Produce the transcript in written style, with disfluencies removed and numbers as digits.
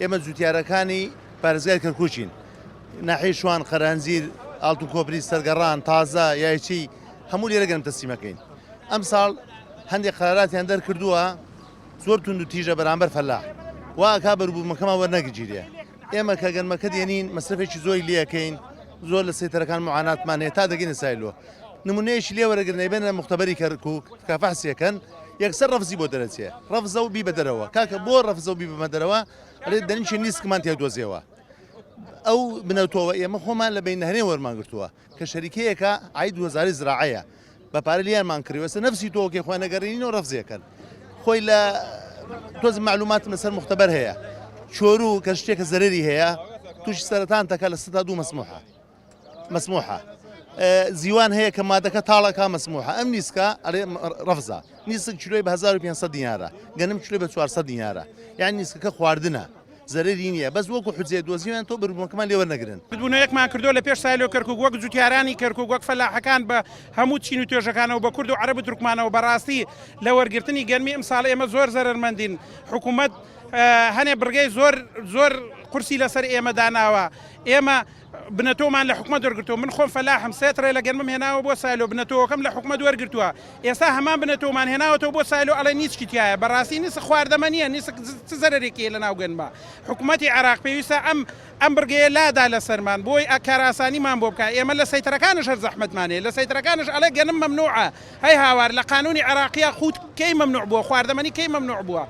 ئێمە جوتیارەکانی پارێزگای کەرکوکین ناحیەی شوان قەرەهەنجیر ئاڵتون کۆپری سەرگەڕان تازە یایچی هەموو لێرە گەنم تەسلیمەکەین ئەمساڵ هەندێک قەراراتیان دەرکردووە زۆر توند و تیژە بەرامبەر فەلاح وا ئەکا بەروبوومەکەمان وەرنەگیرێ ئێمە کە گەنمەکە دێنین مەسرەفێکی زۆری لێەکەین زۆر لە سەیتەرەکان معاناتمان هەیە تا دەگەینە سایلۆ نمونەیەکی لێ وەرەگرن ئەیبەنە مختبەری کەرکوک کە فەحسیەکەن یەکسەر ڕەفزی بۆ دەرەچێ ڕەفزە و بیبە دەرەوە کاکە بۆ ڕەفزە و بیبەمە دەرەوە ئەرێ دەنیشی نیسکمان تێ دۆزیەوە ئەو بنەتۆوە ئێمە خۆمان لە بین هەرێم وەرمان گرتووە کە شەریکەیەکە عید وەزاری زراعەیە بە پارە لیانمان کڕیوە ئێستا نەفسی تۆکەی خۆیان نەگەڕێنینەوە ڕەفزیەکەن خۆی لە تۆز معلوماتم لەسەر مختبەر هەیە چۆرو کە شتێکە زەرری هەیە تووشی سەرەتان تەکە لە سەدا دوو مەسموحە مەسموحە زیوان هەیە کە مادەکە تاڵەکە مەسموحە ئەم نیسکە ئەڵێ ڕەفزە نیسک کیلۆی بە 1500 دینارە گەنم کیلۆی بە 400 دینارە یان نیسکەکە خواردنە زەرەری نییە بەس وەکو حوجەیە دۆزیویان تۆ بەروبوومەکەمان لێ وەرنەگرن. گردبوونەوەیەکمان کردووە لە پێش سایلۆ کەرکوک وەک جوتیارانی کەرکوک وەک فەلاحەکان بە هەموو چین و توێژەکانەوە بە کورد و عەرەب و تورکمانەوە بەڕاستی لە وەرگرتنی گەنمی ئمساڵ ئێمە زۆر زەرەرمەندین حکوومەت هەنێ بڕگەی زۆر زۆر قورسی لەسەر ئێمە داناوە ئێمە بنەتۆمان لە حکومەت وەرگرتووە، من خۆم فەلاحم، سێ تڕێلە گەنمم هێناوە بۆ سایلۆ، بنەتۆوەکەم لە حکومەت وەرگرتووە، ئێستا هەمان بنەتۆمان هێناوەتەوە بۆ سایلۆ ئەڵێ نیسکی تیایە، بەڕاستی نیسک خواردەمەنییە، نیسک چ زەرەرێکی هەیە لەناو گەنما؟ حکومەتی عێراق پێویستە ئەم ئەم بڕگەیە لادا لەسەرمان بۆی کارئاسانیمان بۆ بکا، ئێمە لە سەیتەرەکانش هەر زەحمەتمان هەیە، لە سەیتەرەکانش ئەڵێ گەنم مەمنوعە، هەی هاوار لە قانونی عێراقیا قوت کەی مەمنوع بووە، خواردەمەنی کەی مەمنوع بووە؟